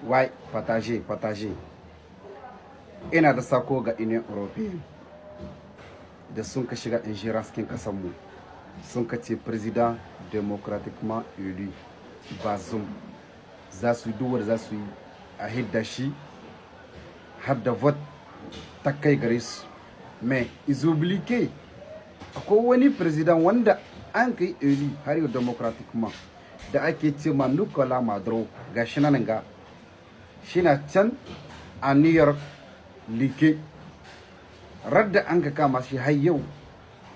Wai, partage, partage. Ina da sako ga Union Européenne da sun ka shiga ingérence cikin kasanmu, sun ka ce président démocratiquement élu Bazoum za su yi duwar za su yi a hidda shi, har da vote ta kai gare su. Mais ils oublient que akwai wani président wanda an kai élu har yau démocratiquement da ake ce ma Nicolas Maduro. Ga shi nan, ga shi na can a New York like. Radda an ka kama shi har yau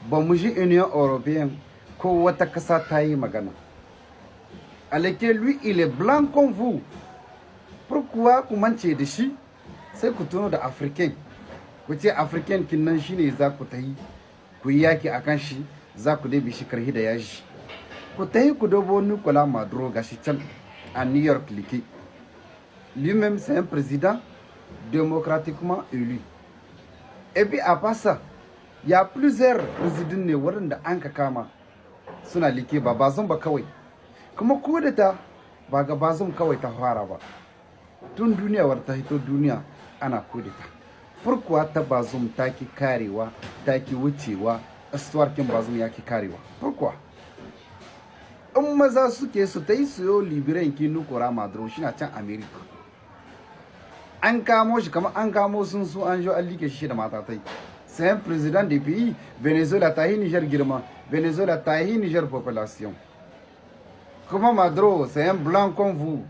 ba mu ji Union Européenne ko wata kasa ta yi magana. Alors que lui, il est blanc comme vous. Pourquoi ku mance da shi, sai ku tuno da Africain, ku ce Africain kin nan shine za ku tayi ku yi yaki akan shi, za ku dai shi karhi da yaji? Ku tayi ku dobo Nicolas Maduro, gashi can a New York like. Lui-même, c'est un président démocratiquement élu. Et puis, à part ça, il y a plusieurs présidents ne waɗanda an ka kama suna like, ba Bazoum ba kawai. Kuma ko da ta ba ga Bazoum kawai ta fara ba, tun duniya war ta hito duniya ana kudeta. Pourquoi ta Bazoum ta ki karewa, ta ki wucewa? Histoire kin Bazoum ya ki karewa. Pourquoi? In maza suke su ta yi siyo libérer kin Nicolas Maduro, shi na can America, an kamo shi kamar an kamo sun su an jo an like shi da matatai. C'est un président du pays. Venezuela ta yi Niger girma, Venezuela ta yi Niger population. Kuma Maduro, c'est un blanc comme vous,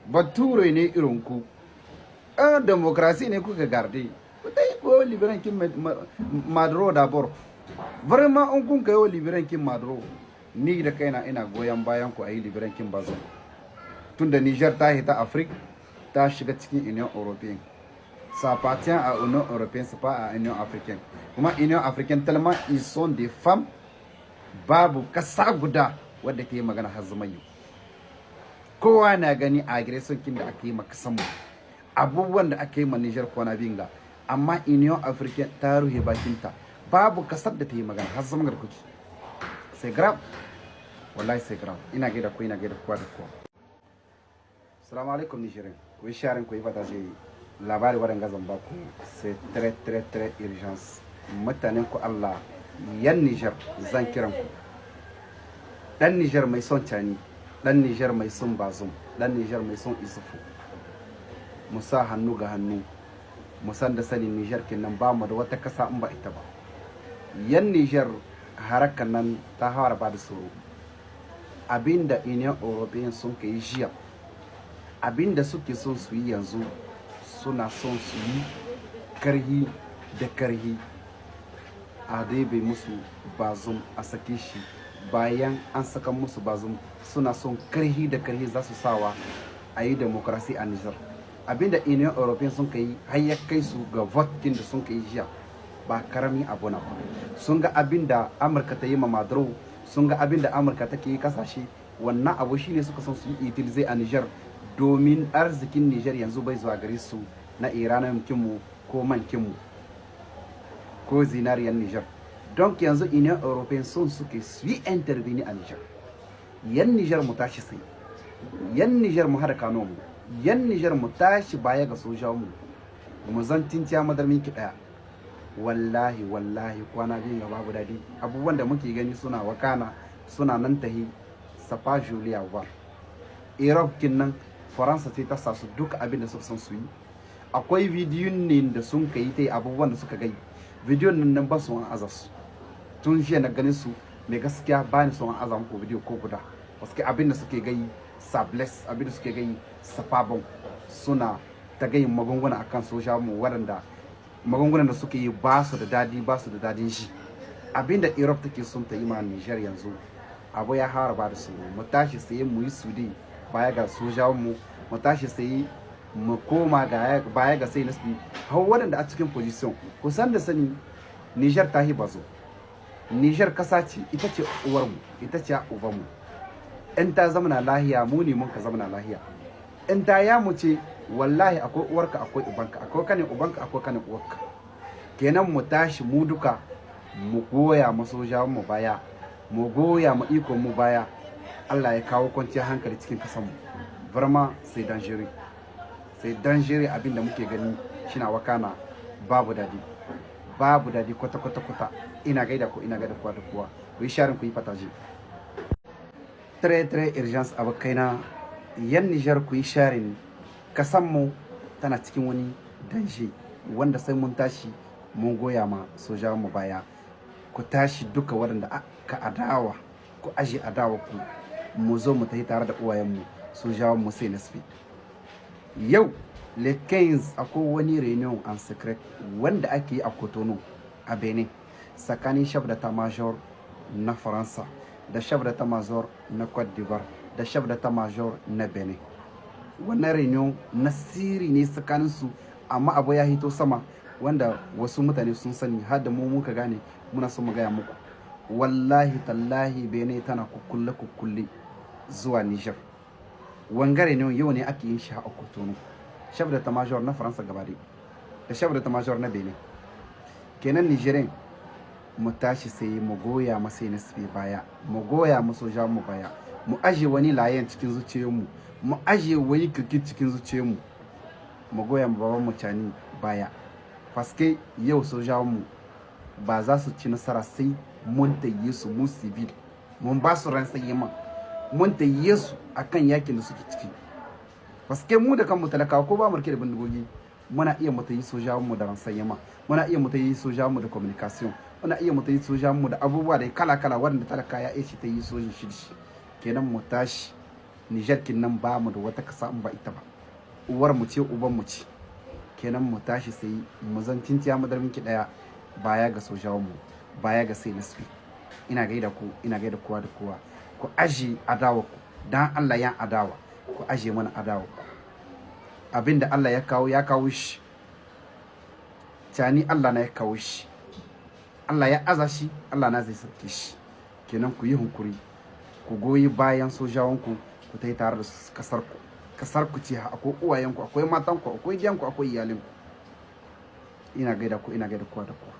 bature ne irin ku. Un démocratie ne kuka garde, ku ta yi ko libérer kin Maduro d'abord. Vraiment, in kun kai libérer kin Maduro, ni da kaina ina goyon bayan ku a yi libérer kin Bazoum, tunda Niger ta hita Afrique, ta shiga cikin Union Européenne. Ça appartient à l'Union européenne, c'est pas à l'Union africaine. Kuma Union africaine, tellement ils sont des femmes, babu kasa guda wadda ke magana har zama yau. Kowa na gani agression kin da aka yi ma kasanmu, abubuwan da aka yi ma Niger kwana binga, amma Union africaine ta ruhe bakinta, babu kasar da ta yi magana har zama da kuke. C'est grave, wallahi c'est grave. Ina gaida ku, ina gaida kowa da kowa. Assalamu alaikum Nigerian. Ku yi sharing, ku yi partage. Labari waɗanda zan ba ku, c'est très très très urgence. Mutanen ku Allah, yan Niger, zan kiran ku. Dan Niger mai son Tchiani, dan Niger mai son Bazoum, dan Niger mai son Isufu, mu sa hannu ga hannu, mu san da sanin Niger kenan ba mu da wata kasa in ba ita ba. Yan Niger, harakan nan ta fara ba da tsoro. Abinda Union Européenne sun kai jiya, abinda suke son su yi yanzu, suna son su yi karhi da karhi a bai musu Bazoum, a sake shi. Bayan an saka musu Bazoum, suna son karhi da karhi za su sawa a yi démocratie a Niger. Abinda Union Européenne sun kai har ya kai su ga vote da sun kai jiya ba karamin abu na ba. Sun ga abinda Amurka ta yi ma Maduro, sun ga abinda Amurka take yi kasashe. Wannan abu shine suka son su yi utiliser a Niger, domin arzikin Niger yanzu bai zuwa gare su, na uranium kinmu ko man kinmu ko zinariyar Niger. Donc yanzu Union Européenne son suke su yi intervenir a Niger. Yan Niger, mu tashi sai. Yan Niger, mu hada kano mu. Yan Niger, mu tashi baya ga sojan mu, mu zan tinciya madarmin ki daya. Wallahi, wallahi, kwana biyu ga babu dadi. Abubuwan da muke gani suna wakana, suna nan tahi safa julia war. Europe kin nan, Faransa ce ta sa su duka abin da suka san su yi. Akwai bidiyon ne da sun kai ta abubuwan da suka gai. Bidiyon nan ba su an aza su tun jiya na ganin su. Mai gaskiya ba ni son an aza muku bidiyo ko guda, paske abin da suke gai, ça blesse. Abin da suke gai, c'est pas bon. Suna ta gayin magunguna akan soja mu, waɗanda magungunan da suke yi ba su da dadi, ba su da dadin shi. Abinda Europe take son ta yi ma Niger yanzu, abu ya fara ba da su. Mu tashi sai mu yi sudi baya ga sojawan mu, mu tashi sai mu koma ga baya ga sai nasbi hau waɗanda a cikin position. Ku san da sani, Niger ta hi bazo. Niger kasa ce, ita ce uwar mu, ita ce uban mu. In ta zamana lahiya, mu ne mun ka zamana lahiya. In ta ya mu ce, wallahi akwai uwarka, akwai ubanka, akwai kanin ubanka, akwai kanin uwarka. Kenan mu tashi mu duka, mu goya mu sojawan mu baya, mu goya mu iko mu baya. Allah ya kawo kwanciyar hankali cikin kasan mu. Vraiment, c'est dangereux. C'est dangereux. Abin da muke gani shina wakana, babu dadi, babu dadi kwata kwata kwata. Ina gaida ku, ina gaida kowa da kowa. Ku yi sharing, ku yi partage. Très très urgence, abokaina yan Nijar, ku yi sharing. Kasanmu tana cikin wani danger wanda sai mun tashi mun goya ma sojawan mu baya. Ku tashi duka waɗanda aka adawa, ku aje adawa ku, mu zo mu tafi tare da uwayenmu, sojawan mu CNSP. Yau le 15 akwai wani réunion en secret wanda ake yi a Cotonou a Benin, tsakanin chef d'état major na Faransa da chef d'état major na Côte d'Ivoire da chef d'état major na Benin. Wannan réunion na siri ne tsakanin su, amma abu ya hito sama wanda wasu mutane sun sani, har da mu muka gane. Muna so mu gaya muku, wallahi tallahi, Benin tana kukkulle kukkulle zuwa Niger. Wanga réunion yau ne ake yin shi a Cotonou, chef d'état major na Faransa gaba da chef d'état major na Benin. Kenan Nigerian, mu tashi sai mu goya masa CNSP baya, mu goya mu soja mu baya, mu aje wani layan cikin zuciyarmu, mu aje wani kirkit cikin zuciyarmu, mu goya mu baban mu Tchiani baya, paske yau sojawan mu ba za su ci nasara sai mun taye su. Mu civil mun ba su renseignement, mun taye su akan yakin da suke ciki, paske mu da kanmu talakawa, ko ba mu rike da bindigogi, muna iya mu tayi sojawan mu da renseignement, muna iya mu tayi sojawan mu da communication, muna iya mu tayi sojawan mu da abubuwa da kala kala wanda talaka ya iya shi tayi sojin shi shi. Kenan mu tashi. Niger kin nan ba mu da wata kasa in ba ita ba, uwar mu ce, uban mu ce. Kenan mu tashi sai mu zan tinciya madarmin ki daya baya ga sojawan mu, baya ga CNSP. Ina gaida ku, ina gaida kowa da kowa. Ku aje adawa ku, dan Allah. Yan adawa, ku aje mana adawa ku. Abinda Allah ya kawo, ya kawo shi. Tchiani Allah na ya kawo shi, Allah ya aza shi, Allah na zai sauke shi. Kenan ku yi hunkuri, ku goyi bayan sojawanku, ku ta yi tare da kasar ku. Kasar ku ce, akwai uwayenku, akwai matanku, akwai giyanku, akwai iyalinku. Ina gaida ku, ina gaida kowa da kowa.